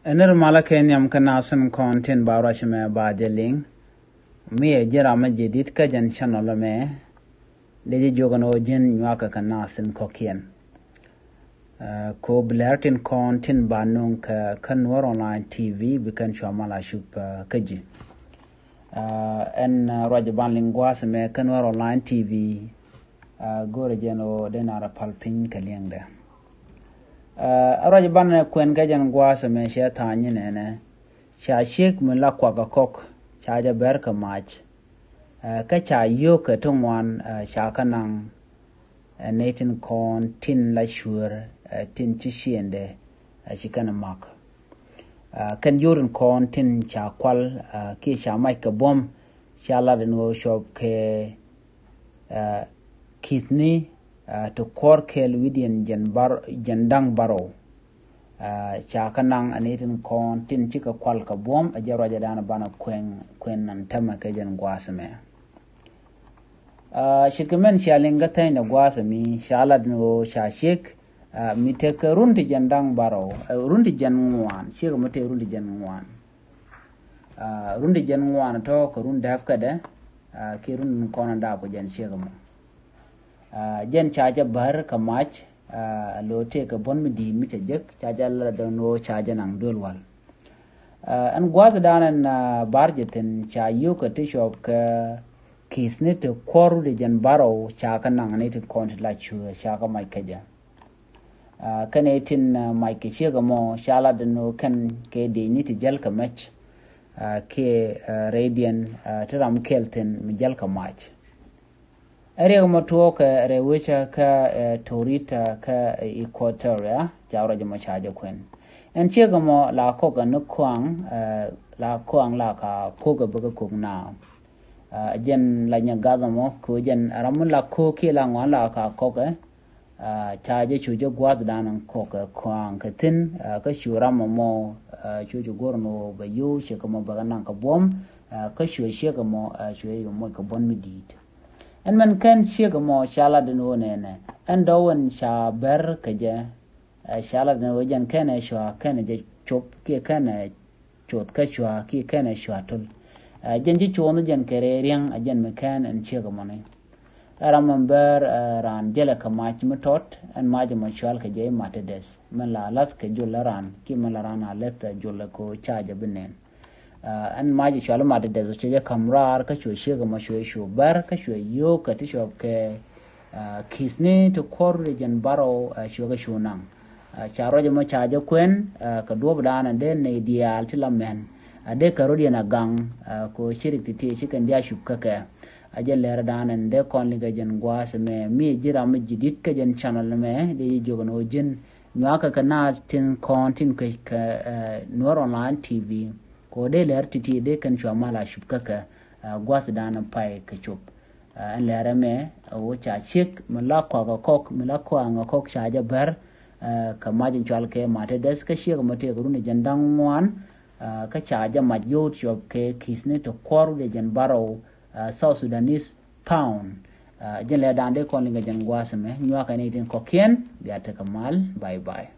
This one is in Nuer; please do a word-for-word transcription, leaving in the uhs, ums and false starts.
Ɛn ri malä kɛ nhiam kä nasin kɔn tin ba ruac mɛ ba jɛ liŋ. Mi ɛ ji̱n ram mi jɛ dit kä jɛn channel mɛ. Dee ji̱ jiök ɛn ɣöö ji̱n nyuakä kä nasin kɔ̱kiɛn. Ɛ, ko bi lɛr tin kɔn tin ba nuŋ kä, kä Nuer Online T V bi kɛn cua mal a cup, ɛ, kä ji̱. Ɛ, ɛn, ɛ, ruac ban liŋ gua̱a̱th mɛ kä Nuer Online T V. Ɛ, go̱rɛ jɛn ɣöö dee na rɛ pal piny kɛ liɛŋdɛ. Ɛ, ruac ban kuɛn kɛ jɛn gua̱a̱th mɛ cɛ tha̱a̱ny nɛnɛ. Ca ciek mi la kuak a kɔk ca jɛ bɛr kɛ mac. Ɛ, kä ca yio̱o̱kɛ ti ŋuan, ɛ, ca kä naŋ, ɛ, nɛy tin kɔn tin la cueer, ɛ, tin ci ciëndɛ, ɛ, ci kɛn mak. Ɛ, kɛn yio̱o̱k tin kɔn tin ca kual, ɛ, kiɛ ca mac kɛ buɔ̱m, ca lat ɛn ɣöö cuɔp kɛ, ɛ, ki̱thni, ɛ, ti kuɔr kɛɛl wi̱diɛn jɛn bar-, jɛn da̱ŋ barɔw. Ɛ, ca kä naŋ ani tin kɔn tin cikɛ kual kɛ buɔ̱m, ɛ jɛ ruacɛ danɛ banɛ kuɛn, kuɛn nan tämɛ kɛ jɛn gua̱a̱th mɛ. Ɛ, ce̱tkɛ mɛn cia liŋ kä thɛny dɛ gua̱a̱th mi ca lat ni ɣöö ca ciek, ɛ, mi tekɛ run ti jɛn da̱ŋ barɔw, ɛ, run ti jɛn ŋuan, ciek mi tek run ti jɛn ŋuan. Ɛ, run ti jɛn ŋuan tɔ̱ kɛ run dääp kädɛ, ɛ, kiɛ run kɔn daap kɛ jɛn ciek mɔ. Ɛ, jɛn ca jɛ bär kɛ mac, ɛ, lo tëëkɛ buɔ̱n mi di̱i̱t mi cɛ jek, ca jɛ lat dɔ̱ŋ ni ɣöö ca jɛ naŋ duel wal. Ɛ, ɛn gua̱a̱th dan ɛn, ɛ, bar jɛ thi̱n ca yio̱o̱kɛ ti cuɔp kɛ ki̱thni ti kuɔr wi̱diɛn jɛn barɔw ca kä naŋ ni ti kɔn ti la cueer ca kä mac kä jɛ. Ɛ, kɛn ɛ tin, ɛ, mac kɛ ciek ɛmɔ ca lat dɔ̱ŋ ni ɣöö kɛn kɛ diecni ti jäl kɛ mɛc, ɛ, kiɛ, ɛ, rɛydiɛn, ɛ, ti ram kɛl thi̱n mi jäl kɛ mac. Ɛ riɛk mɔ tuɔɔkɛ rɛy wecä kä, ɛ, Torita kä, ɛ, Equatoria, ca ruac mɔ ca jɛ kuɛn. Ɛn ciek mɔ la kɔk ɛn ni kuaŋ, ɛ, la kuaŋ la ka kok ɛ bikɛ kok naaw. Ɛ, jɛn la nyɛ gath mɔ kɛ jɛn ram mi la kok kiɛ la ŋuan la ka kɔk ɛ, ɛ, ca jɛ cu jɛ guath dan kɔk ɛ kuaŋ kɛ thi̱n, ɛ, kä cu ram mɔ, ɛ, cu cu go̱r ni wä bɛ yo̱w ciek mɔ bɛ kɛ naŋ kɛ buɔ̱m, ɛ, kä cu ciek mɔ, ɛ, cu yɛ moc kɛ buɔ̱n mi di̱i̱t. Ɛn mɛn kɛn ciek mɔ ca lat dɔ̱ŋ ni ɣöö nɛnɛ. Ɛn dɔ̱ŋ wän ca bär kɛ jɛ, ɛ, ca lat dɔ̱ŋ ni ɣöö jɛn kɛn ɛ cua kɛn ɛ jɛ cop kiɛ kɛn ɛ coth kä cua kiɛ kɛn ɛ cua tul. Ɛ, jɛn ci cuɔ̱ɔ̱ŋ ni jɛn kɛ rɛy riäŋ ɛ jɛn mi kɛn ɛn ciek mɔni. Ɛ ram mɔ bär, ɛ, raan jälɛ kɛ mac mi tɔt, ɛn mac mɔ cual kɛ jɛ i̱ Matedeth. Mɛn la lath kɛ jol ɛ raan, kiɛ mɛn la raan a lath ɛ jol ɛ ko ca jɛ bi nɛn. Ɛ, ɛn mac cual i̱ Matedeth cɛ jɛ ka̱m raar kä cuɛ ciek mɔ cuɛ cu bär kä cuɛ yio̱o̱k kɛ ti cuɔp kɛ, ɛ, ki̱thni ti kuɔr wi̱diɛn jɛn barɔw, ɛ, cuɛ kɛ cu naŋ. Ɛ, ca ruac mɔ ca jɛ kuɛn, ɛ, kɛ duɔ̱p dan ɛ dee nɛy diaal ti la mɛn. Ɛ, dee kɛ rot yɛn a gaŋ, ɛ, ko cirik ti ti ci kɛn dia cup kä kɛ. Ɛ jɛn lɛr dan ɛn dee kɔn liŋ kɛ jɛn gua̱a̱th mɛ mi ji̱ ram mi ji̱ di̱t kä jɛn channel mɛ dee ji̱ jiök ni ɣöö ji̱n nyuakä kɛ naath tin kɔn tin kuec kɛ, ɛ, Nuer Online T V. Ko dee lɛr ti ti dee kɛn cua mal a cup kä kɛ, ɛ, gua̱a̱th dan pay kɛ cop. Ɛ, ɛn lɛr ɛmɛ, ɛ, ɣöö ca ciek mi la kuak ɛ kɔk, mi la kuak ɛ kɔk ca jɛ bär, ɛ, kɛ mac in cual kɛ Matedeth kä ciek mɔ tëëkɛ run jɛn da̱ŋ ŋuan, ɛ, kä ca jɛ mac yio̱w cuɔp kɛ ki̱thni ti kuɔr wi̱diɛn jɛn barɔw, ɛ, South Sudanese pound. Ɛ, jɛn lɛ da̱a̱n dee kɔn liŋ kɛ jɛn gua̱a̱th mɛ, nyuakä ni tin kɔ̱kiɛn, bia tekɛ mal, bye bye.